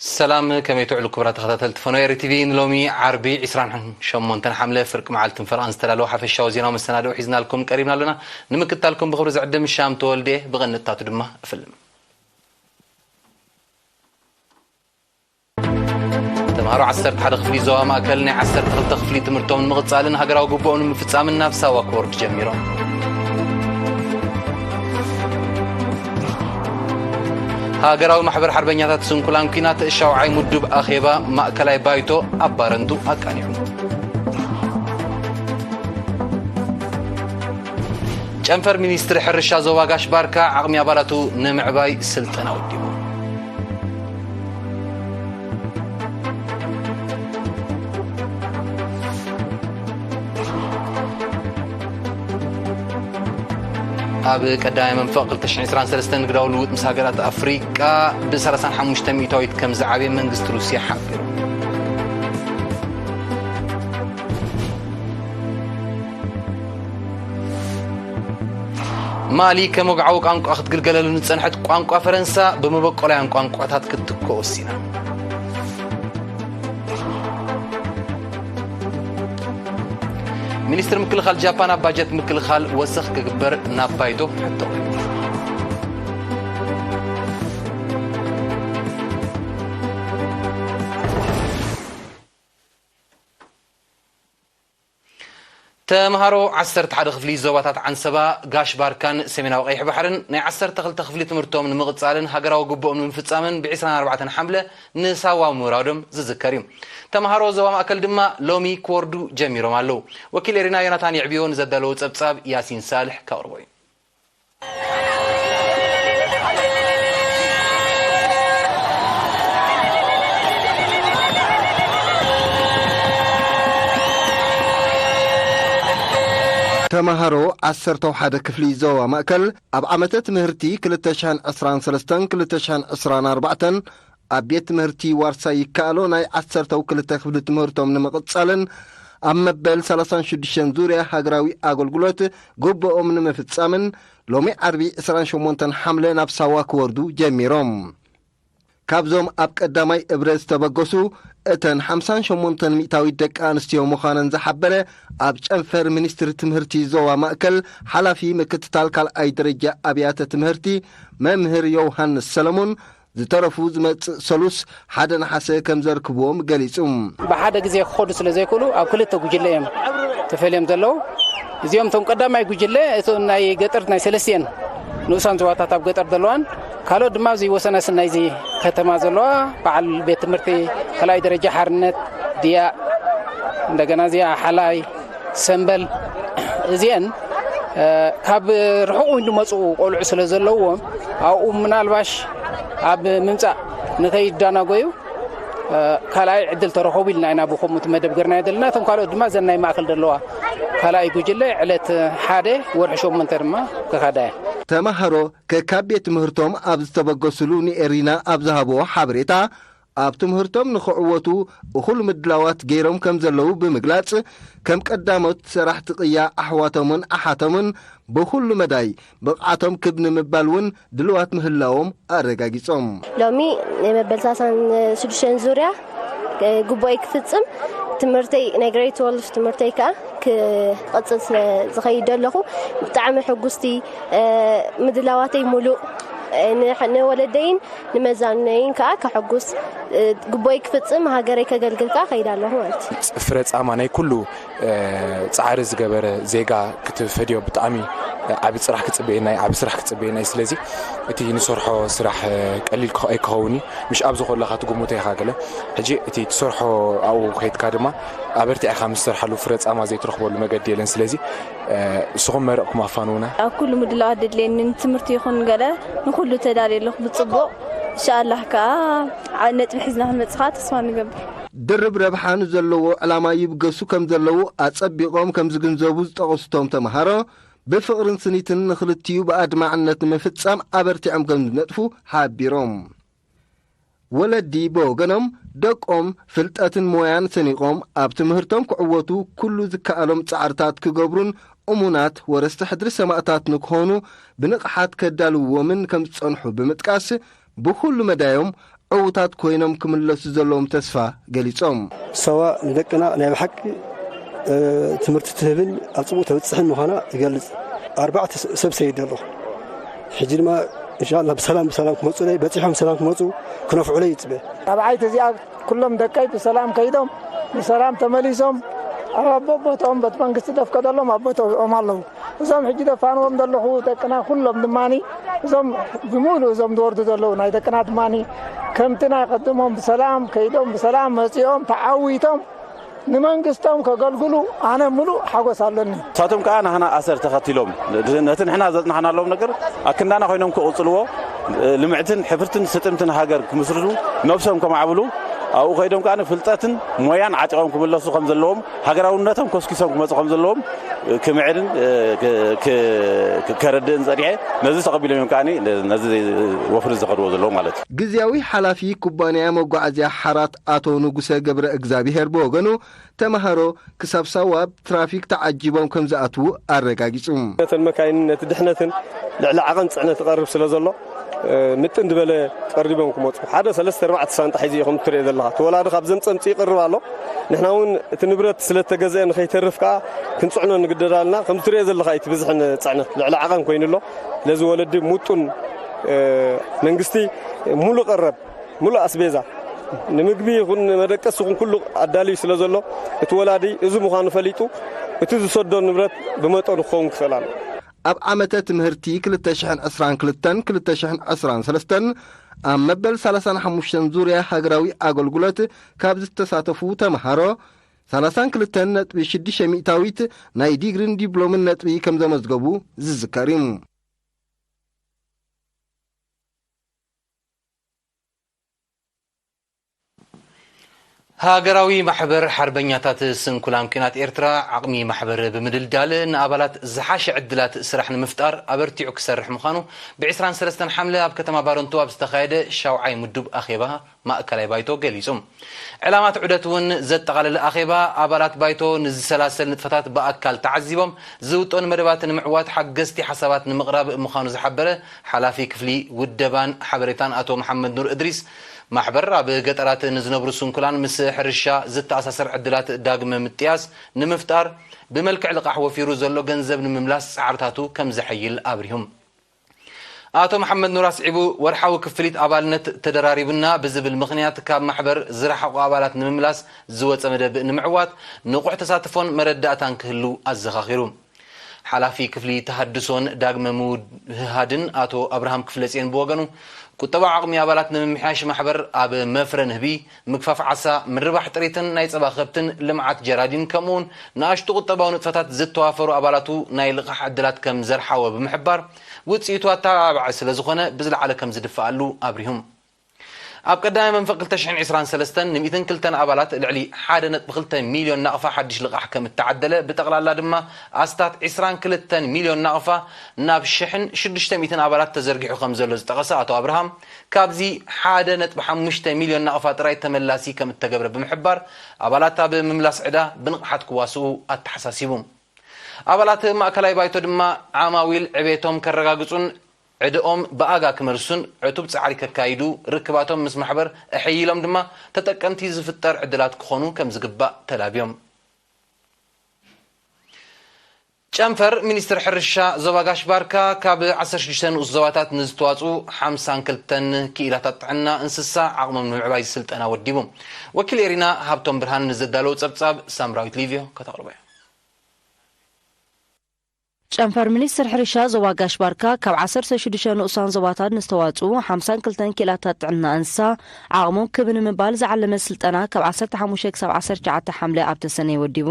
ሰላም፣ ከመይ ትውዕሉ ክቡራት ተኸታተልቲ ፈኖ ኤሪ ቲቪ? ንሎሚ ዓርቢ ዕስራን ሸሞንተን ሓምለ ፍርቂ መዓልትን ፈረቓን ዝተዳለወ ሓፈሻዊ ዜናዊ መሰናድኦ ሒዝናልኩም ቀሪብና ኣለና። ንምክትታልኩም ብኽብሪ ዝዕድም ሻም ተወልደ፣ ብቐንጥታቱ ድማ እፍልም። ተምሃሮ ዓሰርተ ሓደ ክፍሊ ዞባ ማእከል ናይ ዓሰርተ ክልተ ክፍሊ ትምህርቶም ንምቕጻልን ሃገራዊ ግቡኦም ንምፍጻምን ናብ ሳዋ ክወርዱ ጀሚሮም። ሃገራዊ ማሕበር ሓርበኛታት ስንኩላን ኲናት ሻውዓይ ምዱብ ኣኼባ ማእከላይ ባይቶ ኣብ ባረንቱ ኣቃኒዑ። ጨንፈር ሚኒስትሪ ሕርሻ ዞባ ጋሽ ባርካ ዓቕሚ ኣባላቱ ንምዕባይ ስልጠና ወዲቡ። ኣብ ቀዳማይ መንፈቕ ክልተ ሽሕን ዕስራን ሰለስተን ንግዳዊ ልውጥ ምስ ሃገራት ኣፍሪቃ ብ ሰላሳን ሓሙሽተ ሚእታዊት ከም ዝዓበየ መንግስቲ ሩስያ ሓቢሩ። ማሊ ከም ወግዓዊ ቋንቋ ክትግልገለሉ ዝጸንሐት ቋንቋ ፈረንሳ ብመበቆላውያን ቋንቋታት ክትትኮ ወሲና። ሚኒስትሪ ምክልኻል ጃፓን ኣብ ባጀት ምክልኻል ወሰኽ ክግበር ናብ ባይቶ ሕቶ። ተምሃሮ ዓሰርተ ሓደ ክፍሊ ዞባታት ዓንሰባ፣ ጋሽ ባርካን ሰሜናዊ ቀይሕ ባሕርን ናይ ዓሰርተ ክልተ ክፍሊ ትምህርቶም ንምቕጻልን ሃገራዊ ግቡኦም ንምፍጻምን ብ ዕስራን ኣርባዕተን ሓምለ ንሳዋ ምውራዶም ዝዝከር እዩ። ተምሃሮ ዞባ ማእከል ድማ ሎሚ ክወርዱ ጀሚሮም ኣለዉ። ወኪል ኤሪና ዮናታን የዕብዮ ንዘዳለዎ ጸብጻብ ያሲን ሳልሕ ከቕርቦ እዩ። ተምሃሮ ዓሰርተው ሓደ ክፍሊ ዞባ ማእከል ኣብ ዓመተ ትምህርቲ ክልተ ሽሕን ዕስራን ሰለስተን ክልተ ሽሕን ዕስራን ኣርባዕተን ኣብ ቤት ትምህርቲ ዋርሳይ ይከኣሎ ናይ ዓሰርተው ክልተ ክፍሊ ትምህርቶም ንምቕጻልን ኣብ መበል ሰላሳን ሽዱሽተን ዙርያ ሃገራዊ ኣገልግሎት ግቡኦም ንምፍጻምን ሎሚ ዓርቢ ዕስራን ሸሞንተን ሓምለ ናብ ሳዋ ክወርዱ ጀሚሮም። ካብዞም ኣብ ቀዳማይ እብረ ዝተበገሱ እተን ሓምሳን ሸሞንተን ሚእታዊት ደቂ ኣንስትዮ ምዃነን ዝሓበረ ኣብ ጨንፈር ሚኒስትሪ ትምህርቲ ዞባ ማእከል ሓላፊ ምክትታል ካልኣይ ደረጃ ኣብያተ ትምህርቲ መምህር ዮውሃንስ ሰለሞን ዝተረፉ ዝመጽእ ሰሉስ ሓደ ነሓሰ ከም ዘርክብዎም ገሊጹ። ብሓደ ግዜ ክኸዱ ስለ ዘይክእሉ ኣብ ክልተ ጉጅለ እዮም ተፈልዮም ዘለዉ። እዚኦም እቶም ቀዳማይ ጉጅለ እቶም ናይ ገጠር ናይ ሰለስቲኤን ንኡሳን ዞባታት ኣብ ገጠር ዘለዋን ካልኦት ድማ ኣብዚ ወሰናስን ናይዚ ከተማ ዘለዋ በዓል ቤት ትምህርቲ ካልኣይ ደረጃ ሓርነት ድያ እንደገና እዚኣ ሓላይ ሰምበል እዚአን ካብ ርሑቕ እውን ዝመፁ ቆልዑ ስለ ዘለዎም ኣብኡ ምናልባሽ ኣብ ምምፃእ ንከይዳናጎዩ ካልኣይ ዕድል ተረኸቡ ኢልና ኢና ብከምኡ እቲ መደብ ገርናዮ ዘለና። እቶም ካልኦት ድማ ዘን ናይ ማእከል ዘለዋ ካልኣይ ጉጅለ ዕለት ሓደ ወርሒ ሸሞንተ ድማ ክኸዳ እየን። ተምሃሮ ከካብ ቤት ትምህርቶም ኣብ ዝተበገስሉ ንኤሪና ኣብ ዝሃብዎ ሓበሬታ ኣብ ትምህርቶም ንኽዕወቱ እኹል ምድላዋት ገይሮም ከም ዘለዉ ብምግላጽ ከም ቀዳሞት ሰራሕቲ ቅያ ኣሕዋቶምን ኣሓቶምን ብኹሉ መዳይ ብቕዓቶም ክብ ንምባል እውን ድልዋት ምህላዎም ኣረጋጊጾም። ሎሚ ናይ መበል ሰላሳን ሽዱሽተን ዙርያ ግቦይ ክፍጽም ትምህርተይ ናይ ግሬድ ትወልፍ ትምህርተይ ከኣ ክቐጽል ስለ ዝኸይድ ዘለኹ ብጣዕሚ ሕጉስቲ ምድላዋተይ ሙሉእ ንወለደይን ንመዛኑነይን ከኣ ከሐጉስ ግቦይ ክፍጽም ሃገረይ ከገልግል ከኣ ከይድ ኣለኹ ማለት እዩ። ፍረ ጻማ ናይ ኩሉ ጻዕሪ ዝገበረ ዜጋ ክትፈድዮ ብጣዕሚ ዓቢ ጽራሕ ክጽበየና እዩ፣ ዓቢ ስራሕ ክጽበየና እዩ። ስለዚ እቲ ንሰርሖ ስራሕ ቀሊል ኣይክኸውን እዩ። ምሽ ኣብዚ ከለኻ ትግምቶ ኢኻ ገለ። ሕጂ እቲ ትሰርሖ ኣብኡ ከይድካ ድማ ኣበርቲዕኻ ምስ ትሰርሓሉ ፍረ ጻማ ዘይትረኽበሉ መገዲ የለን። ስለዚ ንስኹም መረቕኩም ኣፋንዉና። ኣብ ኩሉ ምድላዋት ደድልየኒ ንትምህርቲ ይኹን ገለ ንኹሉ ተዳልየ ኣለኹ ብጽቡቕ። እንሻኣላህ ከኣ ዓቢ ነጥቢ ሒዝና ክንመጽእ ከኣ ተስፋ ንገብር። ድርብ ረብሓ ንዘለዎ ዕላማ ይብገሱ ከም ዘለዉ ኣጸቢቖም ከም ዝግንዘቡ ዝጠቐሱ እቶም ተምሃሮ፣ ብፍቕርን ስኒትን ንኽልቲኡ ብኣድማዕነት ንምፍጻም ኣበርቲዖም ከም ዝነጥፉ ሓቢሮም። ወለዲ ብወገኖም፣ ደቆም ፍልጠትን ሞያን ሰኒቖም ኣብ ትምህርቶም ክዕወቱ ኩሉ ዝከኣሎም ጻዕርታት ክገብሩን እሙናት ወረስቲ ሕድሪ ሰማእታት ንክኾኑ ብንቕሓት ከዳልውዎምን ከም ዝጸንሑ ብምጥቃስ፣ ብኹሉ መዳዮም ዕዉታት ኮይኖም ክምለሱ ዘለዎም ተስፋ ገሊጾም። ሰዋ ንደቅና ናይ ብሓቂ ትምህርቲ ትህብን ኣብ ፅቡቅ ተብፅሕን ምዃና ይገልፅ። ኣርባዕተ ሰብ ሰይደ ኣለኹ። ሕጂ ድማ እንሻላ ብሰላም ብሰላም ክመፁ ለይ በፂሖም ብሰላም ክመፁ ክነፍዑ ለይ ይፅበ። ኣብ ዓይት እዚኣ ኩሎም ደቀይ ብሰላም ከይዶም ብሰላም ተመሊሶም ኣብ ኣቦቦትኦም በት መንግስቲ ደፍቀደሎም ኣቦትኦም ኣለዉ። እዞም ሕጂ ደፋንዎም ዘለኹ ደቅና ኩሎም ድማ እዞም ብምሉእ እዞም ዝወርዱ ዘለዉ ናይ ደቅና ድማ ከምቲ ናይ ቀድሞም ብሰላም ከይዶም ብሰላም መፂኦም ተዓዊቶም ንመንግስቶም ከገልግሉ ኣነ ሙሉእ ሓጎስ ኣለኒ። ንሳቶም ከዓ ናህና ኣሰር ተኸቲሎም ነቲ ንሕና ዘጽናሕናሎም ነገር ኣክንዳና ኮይኖም ክቕጽልዎ ልምዕትን ሕፍርትን ስጥምትን ሃገር ክምስርቱ ነብሶም ከማዕብሉ ኣብኡ ከይዶም ከዓ ፍልጠትን ሞያን ዓጢቖም ክምለሱ ከም ዘለዎም ሃገራውነቶም ኮስኪሶም ክመፁ ከም ዘለዎም ክምዕርን ከረድእን ጸኒሐ ነዚ ተቐቢሎም እዮም ከዓ ነዚ ወፍሪ ዝኸድዎ ዘለዉ ማለት እዩ። ግዝያዊ ሓላፊ ኩባንያ መጓዓዝያ ሓራት ኣቶ ንጉሰ ገብረ እግዚኣብሄር ብወገኑ ተማሃሮ ክሳብ ሳዋ ብትራፊክ ተዓጂቦም ከም ዝኣትዉ ኣረጋጊጹ። ነተን መካይንን ነቲ ድሕነትን ልዕሊ ዓቐን ጽዕነት ይቐርብ ስለ ዘሎ ምጥን ዝበለ ቀሪቦም ክመፁ ሓደ ሰለስተ ኣርባዕተ ሳንጣ ሒዙ እዩ ከም ትሪኦ ዘለኻ እቲ ወላዲ ካብ ዘምፀ ምፅኡ ይቕርብ ኣሎ። ንሕና እውን እቲ ንብረት ስለተገዘአ ንኸይተርፍ ከዓ ክንፅዕኖ ንግደድ ኣለና። ከም ትሪኦ ዘለኻ እቲ ብዝሕን ፅዕነት ልዕሊ ዓቐን ኮይኑ ኣሎ። ስለዚ ወለዲ ሙጡን መንግስቲ ሙሉእ ቀረብ ሙሉእ ኣስቤዛ ንምግቢ ይኹን ንመደቀሲ ይኹን ኩሉ ኣዳልዩ ስለ ዘሎ እቲ ወላዲ እዚ ምዃኑ ፈሊጡ እቲ ዝሰዶ ንብረት ብመጠኑ ክኸውን ክኽእል ኣሎ። ኣብ ዓመተ ትምህርቲ ክልተ ሽሕን ዕስራን ክልተን ክልተ ሽሕን ዕስራን ሰለስተን ኣብ መበል ሰላሳን ሓሙሽተን ዙርያ ሃገራዊ ኣገልግሎት ካብ ዝተሳተፉ ተምሃሮ ሰላሳን ክልተን ነጥቢ ሽዱሽተ ሚእታዊት ናይ ዲግሪን ዲፕሎምን ነጥቢ ከም ዘመዝገቡ ዝዝከር እዩ። ሃገራዊ ማሕበር ሓርበኛታት ስንኩላን ኲናት ኤርትራ ዓቕሚ ማሕበር ብምድልዳል ንኣባላት ዝሓሸ ዕድላት ስራሕ ንምፍጣር ኣበርቲዑ ክሰርሕ ምዃኑ ብ ዕስራን ሰለስተን ሓምለ ኣብ ከተማ ባረንቱ ኣብ ዝተኻየደ ሻውዓይ ምዱብ ኣኼባ ማእከላይ ባይቶ ገሊጹ። ዕላማት ዑደት እውን ዘጠቓለለ ኣኼባ ኣባላት ባይቶ ንዝሰላሰል ንጥፈታት ብኣካል ተዓዚቦም ዝውጠኑ መደባት ንምዕዋት ሓገዝቲ ሓሳባት ንምቕራብ ምዃኑ ዝሓበረ ሓላፊ ክፍሊ ውደባን ሓበሬታን ኣቶ መሓመድ ኑር እድሪስ ማሕበር ኣብ ገጠራት ንዝነብሩ ስንኩላን ምስ ሕርሻ ዝተኣሳሰር ዕድላት ዳግመ ምጥያስ ንምፍጣር ብመልክዕ ልቓሕ ወፊሩ ዘሎ ገንዘብ ንምምላስ ፃዕርታቱ ከም ዘሐይል ኣብሪሁም። ኣቶ መሓመድ ኑር ኣስዒቡ ወርሓዊ ክፍሊት ኣባልነት ተደራሪቡና ብዝብል ምኽንያት ካብ ማሕበር ዝረሓቑ ኣባላት ንምምላስ ዝወፀ መደብ ንምዕዋት ንቑሕ ተሳትፎን መረዳእታን ክህሉ ኣዘኻኺሩ። ሓላፊ ክፍሊ ተሃድሶን ዳግመ ምውህሃድን ኣቶ ኣብርሃም ክፍለፅዮን ብወገኑ ቁጠባዊ ዓቕሚ ኣባላት ንምምሕያሽ ማሕበር ኣብ መፍረ ንህቢ፣ ምግፋፍ ዓሳ፣ ምርባሕ ጥሪትን ናይ ፀባ ከብትን ልምዓት ጀራዲን ከምኡውን ንኣሽቱ ቁጠባዊ ንጥፈታት ዝተዋፈሩ ኣባላቱ ናይ ልቓሕ ዕድላት ከም ዘርሓወ ብምሕባር ውፅኢቱ ኣተባባዒ ስለ ዝኾነ ብዝለዓለ ከም ዝድፈኣሉ ኣብሪሁም። ኣብ ቀዳማይ መንፈቅ ክልተ ሽሕን ዕስራን ሰለስተን ን ሚእትን ክልተን ኣባላት ልዕሊ ሓደ ነጥቢ ክልተ ሚልዮን ናቕፋ ሓድሽ ልቓሕ ከም እተዓደለ ብጠቕላላ ድማ ኣስታት ዕስራን ክልተን ሚልዮን ናቕፋ ናብ ሽሕን ሽዱሽተ ሚእትን ኣባላት ተዘርጊሑ ከም ዘሎ ዝጠቐሰ ኣቶ ኣብርሃም ካብዚ ሓደ ነጥቢ ሓሙሽተ ሚልዮን ናቕፋ ጥራይ ተመላሲ ከም እተገብረ ብምሕባር ኣባላት ኣብ ምምላስ ዕዳ ብንቕሓት ክዋስኡ ኣተሓሳሲቡ። ኣባላት ማእከላይ ባይቶ ድማ ዓማዊል ዕቤቶም ከረጋግጹን ዕድኦም ብኣጋ ክመልሱን ዕቱብ ጻዕሪ ከካይዱ ርክባቶም ምስ ማሕበር ኣሐይሎም ድማ ተጠቀምቲ ዝፍጠር ዕድላት ክኾኑ ከም ዝግባእ ተላብዮም። ጨንፈር ሚኒስትር ሕርሻ ዞባ ጋሽ ባርካ ካብ ዓሰርተ ሽዱሽተ ንኡስ ዞባታት ንዝተዋፅኡ ሓምሳን ክልተን ክኢላታት ጥዕና እንስሳ ዓቕሞም ንምዕባይ ስልጠና ወዲቡ። ወኪል ኤሪና ሃብቶም ብርሃን ንዘዳለዎ ጸብጻብ ሳምራዊት ሊቭዮ ከተቕርቦ እያ። ጨንፈር ሚኒስትር ሕርሻ ዞባ ጋሽ ባርካ ካብ ዓሰርተ ሽዱሽተ ንኡሳን ዞባታት ንዝተዋፅኡ ሓምሳን ክልተን ክኢላታት ጥዕና እንስሳ ዓቕሞም ክብ ንምባል ዝዓለመ ስልጠና ካብ ዓሰርተ ሓሙሽተ ክሳብ ዓሰርተ ትሽዓተ ሓምለ ኣብ ተሰነይ ወዲቡ።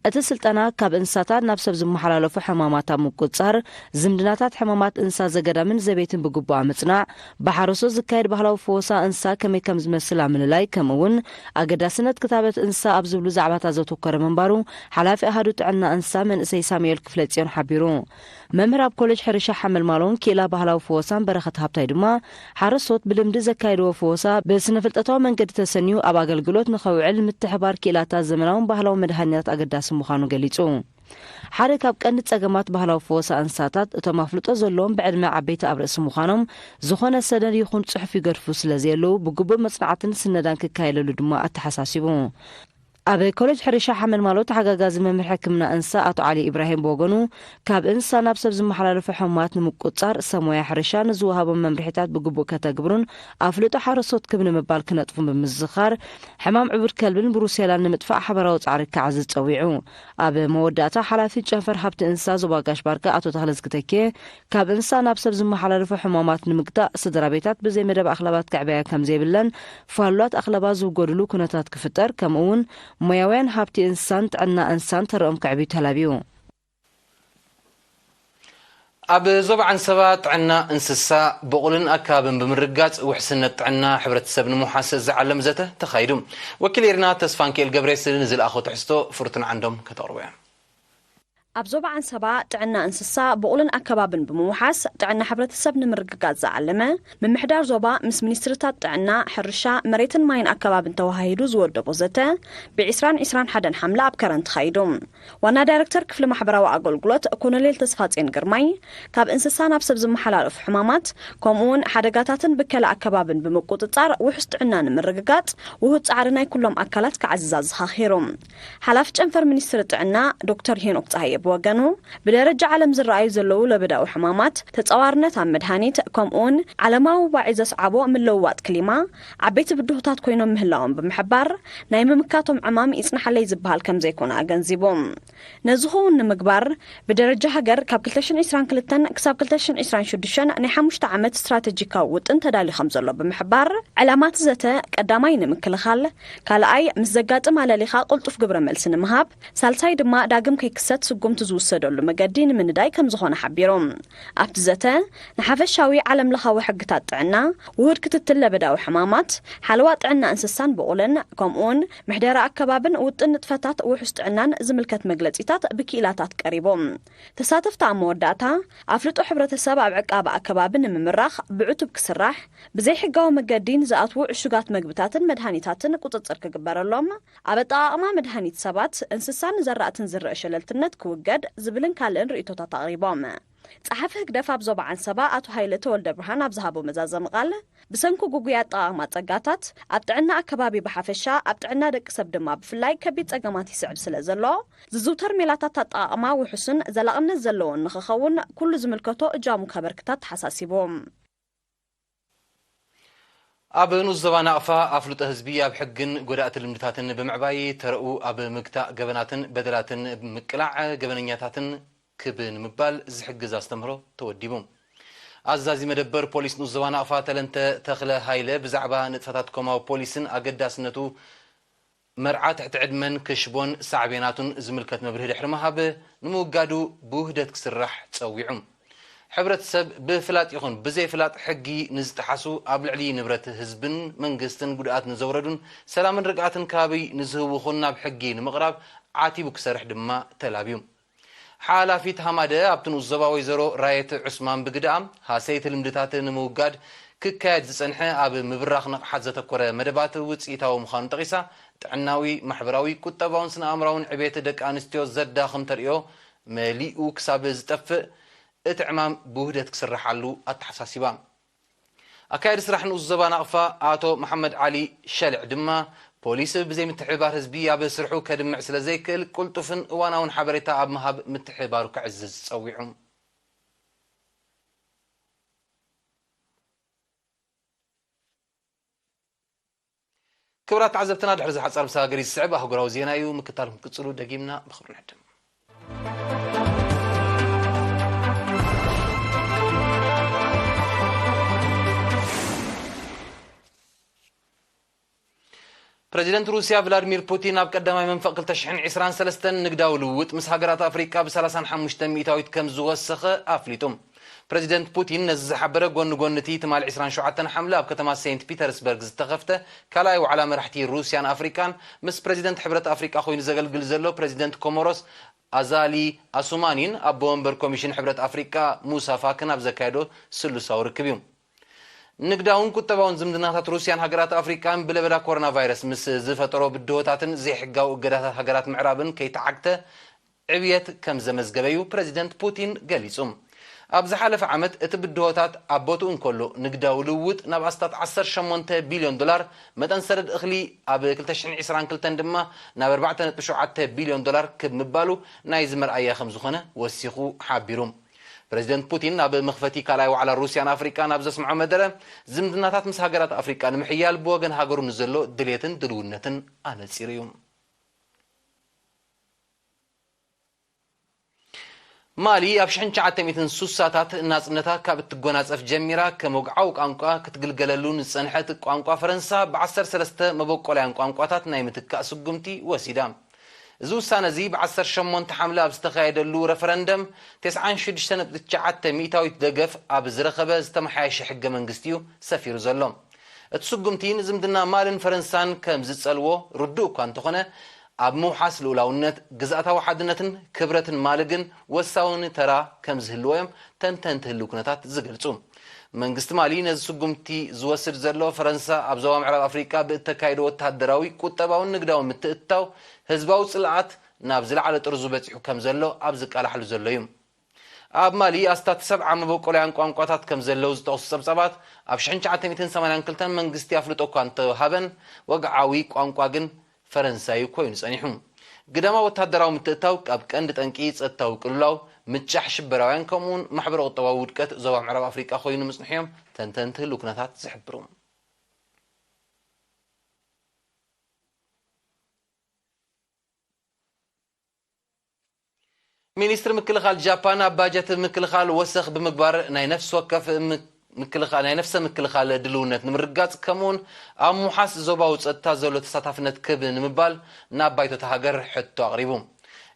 እቲ ስልጠና ካብ እንስሳታት ናብ ሰብ ዝመሓላለፉ ሕማማት ኣብ ምቁፅፃር፣ ዝምድናታት ሕማማት እንስሳ ዘገዳምን ዘቤትን ብግቡእ ኣብ ምፅናዕ፣ ብሓረስቶት ዝካየድ ባህላዊ ፈወሳ እንስሳ ከመይ ከም ዝመስል ኣብ ምልላይ፣ ከምኡ እውን ኣገዳስነት ክታበት እንስሳ ኣብ ዝብሉ ዛዕባታት ዘተኮረ ምንባሩ ሓላፊ ኣሃዱ ጥዕና እንስሳ መንእሰይ ሳሙኤል ክፍለጽዮን ሓቢሩ። መምህር ኣብ ኮሌጅ ሕርሻ ሓመልማሎን ክኢላ ባህላዊ ፈወሳን በረኸት ሃብታይ ድማ ሓረስቶት ብልምዲ ዘካየድዎ ፈወሳ ብስነ ፍልጠታዊ መንገዲ ተሰንዩ ኣብ ኣገልግሎት ንኸውዕል ምትሕባር ክኢላታት ዘመናውን ባህላውን መድሃኒታት ኣገዳሲ ምዃኑ ገሊጹ። ሓደ ካብ ቀንዲ ጸገማት ባህላዊ ፈወሳ እንስሳታት፣ እቶም ኣፍልጦ ዘለዎም ብዕድመ ዓበይቲ ኣብ ርእሲ ምዃኖም፣ ዝኾነ ሰነድ ይኹን ጽሑፍ ይገድፉ ስለ ዘየለዉ፣ ብግቡእ መጽናዕትን ስነዳን ክካየደሉ ድማ ኣተሓሳሲቡ። ኣብ ኮሌጅ ሕርሻ ሓመልማሎ ተሓጋጋዚ መምህር ሕክምና እንስሳ ኣቶ ዓሊ ኢብራሂም ብወገኑ፣ ካብ እንስሳ ናብ ሰብ ዝመሓላለፉ ሕሙማት ንምቁጽጻር ሰብ ሞያ ሕርሻ ንዝወሃቦም መምርሒታት ብግቡእ ከተግብሩን ኣፍልጦ ሓረስቶት ክብ ንምባል ክነጥፉን ብምዝኻር፣ ሕማም ዕቡድ ከልብን ብሩሴላን ንምጥፋእ ሓበራዊ ጻዕሪ ክዓዝዝ ጸዊዑ። ኣብ መወዳእታ፣ ሓላፊ ጨንፈር ሃብቲ እንስሳ ዞባ ጋሽ ባርካ ኣቶ ተኽለዝጊ ተኪኤ፣ ካብ እንስሳ ናብ ሰብ ዝመሓላለፉ ሕማማት ንምግታእ፣ ስድራ ቤታት ብዘይ መደብ ኣኽለባት ክዕበያ ከም ዘይብለን፣ ፋሉላት ኣኽለባ ዝውገድሉ ኩነታት ክፍጠር፣ ከምኡ እውን ሞያውያን ሃብቲ እንስሳን ጥዕና እንስሳን ተረኦም ከዕብዩ ተላብዩ። ኣብ ዞባ ዓንሰባ ጥዕና እንስሳ፣ ብቑልን ኣከባብን ብምርጋጽ ውሕስነት ጥዕና ሕብረተሰብ ንምውሓስ ዝዓለም ዘተ ተኻይዱ። ወኪል ኤሪና ተስፋንኪኤል ገብረየስን ንዝለኣኾ ትሕዝቶ ፍርቱን ዓንዶም ከተቕርቦ እያ። ኣብ ዞባ ዓንሰባ ጥዕና እንስሳ፣ ብቑልን ኣከባብን ብምውሓስ ጥዕና ሕብረተሰብ ንምርግጋጽ ዝዓለመ፣ ምምሕዳር ዞባ ምስ ሚኒስትርታት ጥዕና፣ ሕርሻ፣ መሬትን ማይን ኣከባብን ተወሃሂዱ ዝወደቦ ዘተ፣ ብ20፣ 21 ሓምለ ኣብ ከረን ተኻይዱ። ዋና ዳይረክተር ክፍሊ ማሕበራዊ ኣገልግሎት ኮሎኔል ተስፋጼን ግርማይ፣ ካብ እንስሳ ናብ ሰብ ዝመሓላለፉ ሕማማት፣ ከምኡውን ሓደጋታትን ብከላ ኣከባብን ብምቁጽጻር ውሑስ ጥዕና ንምርግጋጽ ውሁድ ጻዕሪ ናይ ኩሎም ኣካላት ክዓዝዝ ኣዘኻኺሩ። ሓላፊ ጨንፈር ሚኒስትሪ ጥዕና ዶክተር ሄኖክ ጸሃየ ብወገኑ፣ ብደረጃ ዓለም ዝረኣዩ ዘለዉ ለበዳዊ ሕማማት፣ ተጻዋርነት ኣብ መድሃኒት፣ ከምኡውን ዓለማዊ ዋዒ ዘስዓቦ ምልውዋጥ ክሊማ ዓበይቲ ብድሆታት ኮይኖም ምህላዎም ብምሕባር፣ ናይ ምምካቶም ዕማም ይጽናሓለይ ዝበሃል ከም ዘይኮነ ኣገንዚቡ። ነዚ ክውን ንምግባር፣ ብደረጃ ሃገር ካብ ክልተ ሽሕን ዕስራን ክልተን ክሳብ ክልተ ሽሕን ዕስራን ሽዱሽተን ናይ ሓሙሽተ ዓመት ስትራተጂካዊ ውጥን ተዳልዩ ከም ዘሎ ብምሕባር፣ ዕላማት ዘተ ቀዳማይ ንምክልኻል፣ ካልኣይ ምስ ዘጋጥም ኣለሊኻ ቅልጡፍ ግብረ መልሲ ንምሃብ፣ ሳልሳይ ድማ ዳግም ከይክሰት ስጉምቲ ዝውሰደሉ መገዲ ንምንዳይ ከም ዝኾነ ሓቢሩ። ኣብቲ ዘተ፣ ንሓፈሻዊ ዓለምለኻዊ ሕግታት ጥዕና፣ ውሁድ ክትትል ለበዳዊ ሕማማት፣ ሓለዋ ጥዕና እንስሳን ብቑልን፣ ከምኡውን ምሕደራ ኣከባብን ውጥን ንጥፈታት ውሑስ ጥዕናን ዝምልከት መግለጺታት ብክኢላታት ቀሪቡ። ተሳተፍቲ ኣብ መወዳእታ፣ ኣፍልጦ ሕብረተሰብ ኣብ ዕቃበ ኣከባቢ ንምምራኽ ብዕቱብ ክስራሕ፣ ብዘይሕጋዊ መገዲ ንዝኣትዉ ዕሹጋት መግብታትን መድሃኒታትን ቁጽጽር ክግበረሎም፣ ኣብ ኣጠቓቕማ መድሃኒት ሰባት፣ እንስሳን ዘራእትን ዝረአ ሸለልትነት ክውገድ ዝብልን ካልእን ርእይቶታት ኣቕሪቦም። ጸሓፊ ህግደፍ ኣብ ዞባ ዓንሰባ ኣቶ ሃይለ ተወልደ ብርሃን ኣብ ዝሃቦ መዛዘሚ ቃል፣ ብሰንኪ ግጉይ ኣጠቓቕማ ጸጋታት፣ ኣብ ጥዕና ኣከባቢ ብሓፈሻ፣ ኣብ ጥዕና ደቂ ሰብ ድማ ብፍላይ ከቢድ ጸገማት ይስዕብ ስለ ዘሎ፣ ዝዝውተር ሜላታት ኣጠቓቕማ ውሑስን ዘላቕነት ዘለዎን ንኽኸውን ኩሉ ዝምልከቶ እጃሙ ከበርክት ኣተሓሳሲቡ። ኣብ ንኡስ ዞባ ናቕፋ ኣፍልጦ ህዝቢ ኣብ ሕግን ጎዳእቲ ልምድታትን ብምዕባይ ተረኡ ኣብ ምግታእ ገበናትን በደላትን ብምቅላዕ ገበነኛታትን ክብ ንምባል ዝሕግዝ ኣስተምህሮ ተወዲቡ። ኣዛዚ መደበር ፖሊስ ንኡስ ዞባ ናቕፋ ተለንተ ተኽለ ሃይለ ብዛዕባ ንጥፈታት ኮማዊ ፖሊስን ኣገዳስነቱ መርዓ ትሕቲ ዕድመን ክሽቦን ሳዕቤናቱን ዝምልከት መብርሂ ድሕሪ ምሃብ፣ ንምውጋዱ ብውህደት ክስራሕ ጸዊዑ። ሕብረተሰብ ብፍላጥ ይኹን ብዘይፍላጥ ሕጊ ንዝጠሓሱ፣ ኣብ ልዕሊ ንብረት ህዝብን መንግስትን ጉድኣት ንዘውረዱን ሰላምን ርግኣትን ከባቢ ንዝህውኹን ናብ ሕጊ ንምቕራብ ዓቲቡ ክሰርሕ ድማ ተላብዩ። ሓላፊት ሃማደ ኣብቲ ንኡስ ዞባ ወይዘሮ ራየት ዑስማን ብግደኣ፣ ሃሰይቲ ልምድታት ንምውጋድ ክካየድ ዝጸንሐ ኣብ ምብራኽ ንቕሓት ዘተኮረ መደባት ውጽኢታዊ ምዃኑ ጠቒሳ፣ ጥዕናዊ፣ ማሕበራዊ፣ ቁጠባውን ስነ ኣእምራውን ዕቤት ደቂ ኣንስትዮ ዘዳኽም ተርእዮ መሊኡ ክሳብ ዝጠፍእ እቲ ዕማም ብውህደት ክስርሓሉ ኣተሓሳሲባ። ኣካያዲ ስራሕ ንኡስ ዞባ ናቕፋ ኣቶ መሓመድ ዓሊ ሸልዕ ድማ፣ ፖሊስ ብዘይ ምትሕብባር ህዝቢ ኣብ ስርሑ ከድምዕ ስለ ዘይክእል፣ ቅልጡፍን እዋናውን ሓበሬታ ኣብ ምሃብ ምትሕብባሩ ከዕዝዝ ጸዊዑ። ክቡራት ተዓዘብትና፣ ድሕሪ እዚ ሓጻር ብሳገሪ ዝስዕብ ኣህጉራዊ ዜና እዩ፣ ምክታልኩም ክትቅጽሉ ደጊምና ብኽብሪ ንዕድም። ፕረዚደንት ሩስያ ቭላድሚር ፑቲን ኣብ ቀዳማይ መንፈቕ ክልተ ሽሕን ዕስራን ሰለስተን ንግዳዊ ልውውጥ ምስ ሃገራት ኣፍሪቃ ብ ሰላሳን ሓሙሽተ ሚእታዊት ከም ዝወሰኸ ኣፍሊጡ። ፕረዚደንት ፑቲን ነዚ ዝሓበረ ጎኒ ጎኒ እቲ ትማሊ ዕስራን ሸውዓተን ሓምለ ኣብ ከተማ ሴንት ፒተርስበርግ ዝተኸፍተ ካልኣይ ዋዕላ መራሕቲ ሩስያን ኣፍሪቃን ምስ ፕረዚደንት ሕብረት ኣፍሪቃ ኮይኑ ዘገልግል ዘሎ ፕረዚደንት ኮሞሮስ ኣዛሊ ኣሱማኒን ኣቦ ወንበር ኮሚሽን ሕብረት ኣፍሪቃ ሙሳ ፋክን ኣብ ዘካየዶ ስሉሳዊ ርክብ እዩ። ንግዳውን ቁጠባውን ዝምድናታት ሩስያን ሃገራት ኣፍሪቃን ብለበዳ ኮሮና ቫይረስ ምስ ዝፈጠሮ ብድሆታትን ዘይሕጋዊ እገዳታት ሃገራት ምዕራብን ከይተዓግተ ዕብየት ከም ዘመዝገበ እዩ ፕረዚደንት ፑቲን ገሊጹ። ኣብ ዝሓለፈ ዓመት እቲ ብድሆታት ኣብ ቦትኡ እንከሎ፣ ንግዳዊ ልውውጥ ናብ ኣስታት ዓሰርተ ሸሞንተ ቢልዮን ዶላር፣ መጠን ሰደድ እኽሊ ኣብ ክልተ ሽሕን ዕስራን ክልተን ድማ ናብ ኣርባዕተ ነጥቢ ሸውዓተ ቢልዮን ዶላር ክብ ምባሉ ናይዚ መርኣያ ከም ዝኾነ ወሲኹ ሓቢሩ። ፕረዚደንት ፑቲን ኣብ መኽፈቲ ካልኣይ ዋዕላ ሩስያን ኣፍሪቃን ኣብ ዘስምዖ መደረ፣ ዝምድናታት ምስ ሃገራት ኣፍሪቃ ንምሕያል ብወገን ሃገሩ ንዘሎ ድሌትን ድልውነትን ኣነጺሩ እዩ። ማሊ ኣብ ሽሕን ትሽዓተ ሚእትን ሱሳታት ናጽነታ ካብ እትጎናጸፍ ጀሚራ ከም ወግዓዊ ቋንቋ ክትግልገለሉ ንዝጸንሐት ቋንቋ ፈረንሳ ብዓሰርተ ሰለስተ መበቆላያን ቋንቋታት ናይ ምትካእ ስጉምቲ ወሲዳ። እዚ ውሳነ እዚ ብዓሰርተ ሸሞንተ ሓምለ ኣብ ዝተኻየደሉ ረፈረንደም፣ ተስዓን ሽዱሽተ ነጥቢ ትሽዓተ ሚእታዊት ደገፍ ኣብ ዝረኸበ ዝተመሓየሸ ሕገ መንግስቲ እዩ ሰፊሩ ዘሎ። እቲ ስጉምቲ ንዝምድና ማልን ፈረንሳን ከም ዝጸልዎ ርዱእ እኳ እንተኾነ፣ ኣብ ምውሓስ ልኡላውነት፣ ግዝኣታዊ ሓድነትን ክብረትን ማሊ ግን ወሳኒ ተራ ከም ዝህልዎ እዮም ተንተንቲ ህልው ኩነታት ዝገልጹ። መንግስቲ ማሊ ነዚ ስጉምቲ ዝወስድ ዘሎ፣ ፈረንሳ ኣብ ዞባ ምዕራብ ኣፍሪቃ ብእተካይዶ ወተሃደራዊ፣ ቁጠባውን ንግዳውን ምትእትታው፣ ህዝባዊ ጽልኣት ናብ ዝለዓለ ጥርዙ በጺሑ ከም ዘሎ ኣብ ዝቃላሕሉ ዘሎ እዩ። ኣብ ማሊ ኣስታት ሰብዓ መበቆላውያን ቋንቋታት ከም ዘለዉ ዝጠቕሱ ጸብጻባት፣ ኣብ ሽሕን ትሽዓተ ሚእትን ሰማንያን ክልተን መንግስቲ ኣፍልጦ እኳ እንተሃበን፣ ወግዓዊ ቋንቋ ግን ፈረንሳዩ ኮይኑ ጸኒሑ። ግዳማዊ ወተሃደራዊ ምትእታው ካብ ቀንዲ ጠንቂ ጸጥታዊ ቅልውላው፣ ምጫሕ ሽበራውያን፣ ከምኡውን ማሕበረ ቁጠባዊ ውድቀት ዞባ ምዕራብ ኣፍሪቃ ኮይኑ ምጽንሑ እዮም ተንተንቲ ህልው ኩነታት ዝሕብሩ። ሚኒስትሪ ምክልኻል ጃፓን፣ ኣብ ባጀት ምክልኻል ወሰኽ ብምግባር፣ ናይ ነፍሲ ወከፍ ም-፣ ምክልኻል፣ ናይ ነፍሰ ምክልኻል ድልውነት ንምርጋጽ፣ ከምኡውን ኣብ ምውሓስ ዞባዊ ጸጥታ ዘሎ ተሳታፍነት ክብ ንምባል፣ ናብ ባይቶ እታ ሃገር ሕቶ ኣቕሪቡ።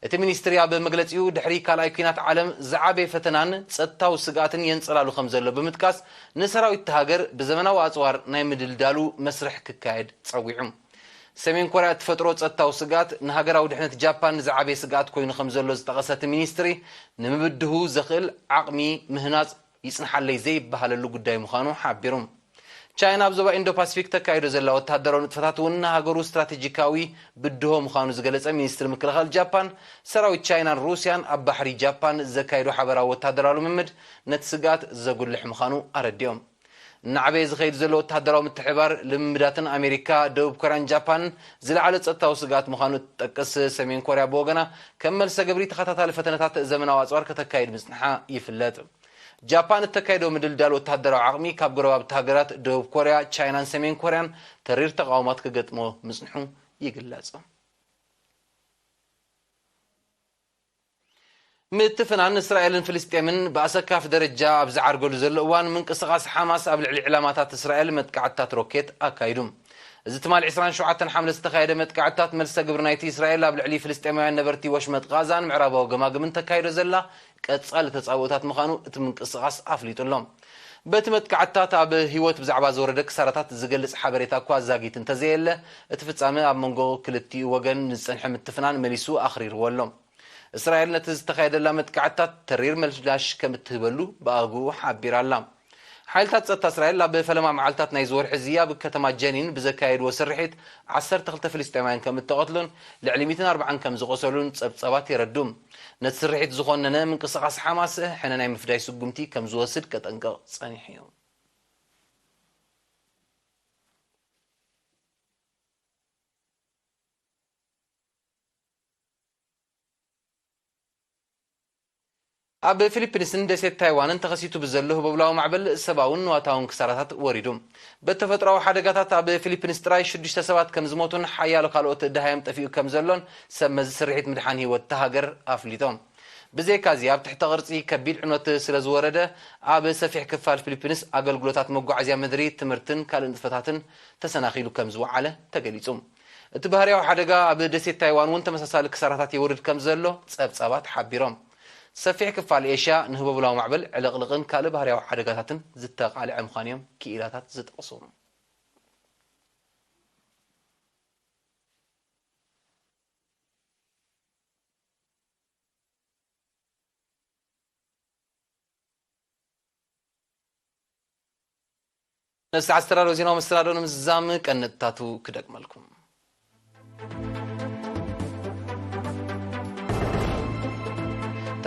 እቲ ሚኒስትሪ ኣብ መግለጺኡ፣ ድሕሪ ካልኣይ ኲናት ዓለም ዝዓበየ ፈተናን ጸጥታዊ ስግኣትን የንጸላሉ ከም ዘሎ ብምጥቃስ፣ ንሰራዊት እታ ሃገር ብዘመናዊ ኣጽዋር ናይ ምድልዳሉ መስርሕ ክካየድ ጸዊዑ። ሰሜን ኮርያ እትፈጥሮ ጸጥታዊ ስግኣት ንሃገራዊ ድሕነት ጃፓን ዝዓበየ ስግኣት ኮይኑ ከም ዘሎ ዝጠቐሰ እቲ ሚኒስትሪ፣ ንምብድሁ ዘኽእል ዓቕሚ ምህናጽ ይጽንሓለይ ዘይበሃለሉ ጉዳይ ምዃኑ ሓቢሩ። ቻይና ኣብ ዞባ ኢንዶ ፓሲፊክ ተካይዶ ዘላ ወተሃደራዊ ንጥፈታት እውን ንሃገሩ ስትራቴጂካዊ ብድሆ ምዃኑ ዝገለጸ ሚኒስትሪ ምክልኻል ጃፓን፣ ሰራዊት ቻይናን ሩስያን ኣብ ባሕሪ ጃፓን ዘካይዶ ሓበራዊ ወተሃደራዊ ልምምድ ነቲ ስግኣት ዘጉልሕ ምዃኑ ኣረዲኦም። እናዓበየ ዝኸይድ ዘሎ ወተሃደራዊ ምትሕብባር ልምምዳትን ኣሜሪካ፣ ደቡብ ኮርያን ጃፓንን ዝለዓለ ጸጥታዊ ስግኣት ምዃኑ እትጠቅስ ሰሜን ኮርያ ብወገና፣ ከም መልሰ ግብሪ ተኸታታሊ ፈተነታት ዘመናዊ ኣጽዋር ከተካይድ ምጽንሓ ይፍለጥ። ጃፓን እተካይዶ ምድልዳል ወተሃደራዊ ዓቕሚ ካብ ጎረባብቲ ሃገራት ደቡብ ኮርያ፣ ቻይናን ሰሜን ኮርያን ተሪር ተቓውሞት ክገጥሞ ምጽንሑ ይግለጽ። ምትፍናን እስራኤልን ፍልስጤምን ብኣሰካፊ ደረጃ ኣብ ዝዓርገሉ ዘሎ እዋን፣ ምንቅስቓስ ሓማስ ኣብ ልዕሊ ዕላማታት እስራኤል መጥቃዕትታት ሮኬት ኣካይዱ። እዚ ትማሊ ዕስራን ሸውዓተን ሓምለ ዝተኻየደ መጥቃዕትታት፣ መልሰ ግብሪ ናይቲ እስራኤል ኣብ ልዕሊ ፍልስጤማውያን ነበርቲ ወሽመጥ ቓዛን ምዕራባዊ ገማግምን ተካይዶ ዘላ ቀጻሊ ተጻብኦታት ምዃኑ እቲ ምንቅስቓስ ኣፍሊጡ ኣሎ። በቲ መጥቃዕትታት ኣብ ህይወት ብዛዕባ ዝወረደ ክሳራታት ዝገልጽ ሓበሬታ እኳ ዛጊት እንተዘየለ፣ እቲ ፍጻመ ኣብ መንጎ ክልቲኡ ወገን ንዝጸንሐ ምትፍናን መሊሱ ኣኽሪርዎ ኣሎ። እስራኤል ነቲ ዝተኻየደላ መጥቃዕትታት ተሪር ምላሽ ከም እትህበሉ ብኣግኡ ሓቢራ ኣላ። ሓይልታት ጸጥታ እስራኤል ኣብ ፈለማ መዓልታት ናይዚ ወርሒ እዚ ኣብ ከተማ ጀኒን ብዘካየድዎ ስርሒት ዓሰርተ ክልተ ፍልስጤማውያን ከም እተቐትሉን ልዕሊ ሚእትን ኣርባዓን ከም ዝቖሰሉን ጸብጻባት የረድኡ። ነቲ ስርሒት ዝኾነነ ምንቅስቓስ ሓማስ ሕነ ናይ ምፍዳይ ስጉምቲ ከም ዝወስድ ከጠንቅቕ ጸኒሑ እዩ። ኣብ ፊሊፒንስን ደሴት ታይዋንን ተኸሲቱ ብዘሎ ህቦብላዊ ማዕበል ሰብኣውን ንዋታውን ክሳራታት ወሪዱ። በተፈጥሮኣዊ ሓደጋታት ኣብ ፊሊፒንስ ጥራይ ሽዱሽተ ሰባት ከም ዝሞቱን ሓያሎ ካልኦት ደሃዮም ጠፊኡ ከም ዘሎን ሰብ መዚ ስርሒት ምድሓን ህይወት እታ ሃገር ኣፍሊጦም። ብዘይካዚ ኣብ ትሕተ ቅርጺ ከቢድ ዕንወት ስለ ዝወረደ ኣብ ሰፊሕ ክፋል ፊሊፒንስ ኣገልግሎታት መጓዓዝያ ምድሪ፣ ትምህርትን ካልእ ንጥፈታትን ተሰናኺሉ ከም ዝወዓለ ተገሊጹ። እቲ ባህርያዊ ሓደጋ ኣብ ደሴት ታይዋን እውን ተመሳሳሊ ክሳራታት የውርድ ከም ዘሎ ጸብጻባት ሓቢሮም። ሰፊሕ ክፋል ኤሽያ ንህቦብላዊ ማዕበል፣ ዕልቕልቕን ካልእ ባህርያዊ ሓደጋታትን ዝተቓልዐ ምዃኑ እዮም ክኢላታት ዝጠቕሱ። ነዚ ኣስተዳሎ ዜናዊ መሰናዶ ንምዝዛም ቀንጥታቱ ክደግመልኩም።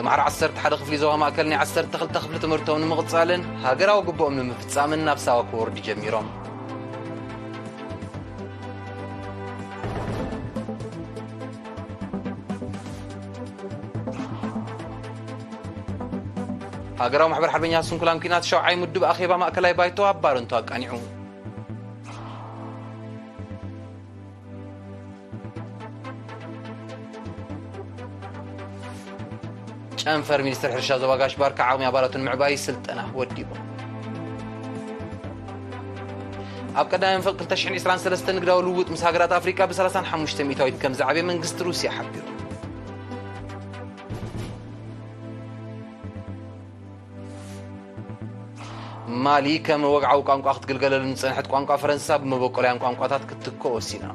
ተምሃሮ ዓሰርተ ሓደ ክፍሊ ዞባ ማእከል ናይ ዓሰርተ ክልተ ክፍሊ ትምህርቶም ንምቕጻልን ሃገራዊ ግቡኦም ንምፍጻምን ናብ ሳዋ ክወርዱ ጀሚሮም። ሃገራዊ ማሕበር ሓርበኛ ስንኩላን ኲናት ሸውዓይ ምዱብ ኣኼባ ማእከላይ ባይቶ ኣብ ባረንቱ ኣቃኒዑ። ጨንፈር ሚኒስትር ሕርሻ ዞባ ጋሽ ባርካ ዓቕሚ ኣባላቱ ንምዕባይ ስልጠና ወዲቡ። ኣብ ቀዳማይ መንፈቅ ክልተ ሽሕን ዕስራን ሰለስተን ንግዳዊ ልውውጥ ምስ ሃገራት ኣፍሪቃ ብ ሰላሳን ሓሙሽተ ሚእታዊት ከም ዝዓበየ መንግስቲ ሩስያ ሓቢሩ። ማሊ ከም ወግዓዊ ቋንቋ ክትግልገለሉ ዝጸንሐት ቋንቋ ፈረንሳ ብመበቆላያን ቋንቋታት ክትትኮ ወሲና።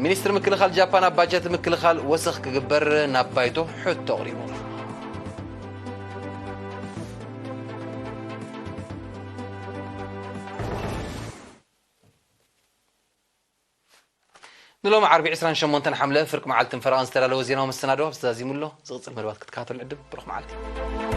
ሚኒስትሪ ምክልኻል ጃፓን ኣብ ባጀት ምክልኻል ወሰኽ ክግበር ናብ ባይቶ ሕቶ ኣቕሪቡ። ንሎሚ ዓርቢ ዕስራን ሸሞንተን ሓምለ ፍርቂ መዓልትን ፈረቓን ዝተዳለወ ዜናዊ መሰናዶ ኣብዚ ተዛዚሙ ኣሎ። ዝቕጽል መደባት ክትከታተሉ ንዕድም። ብሩኽ መዓልቲ።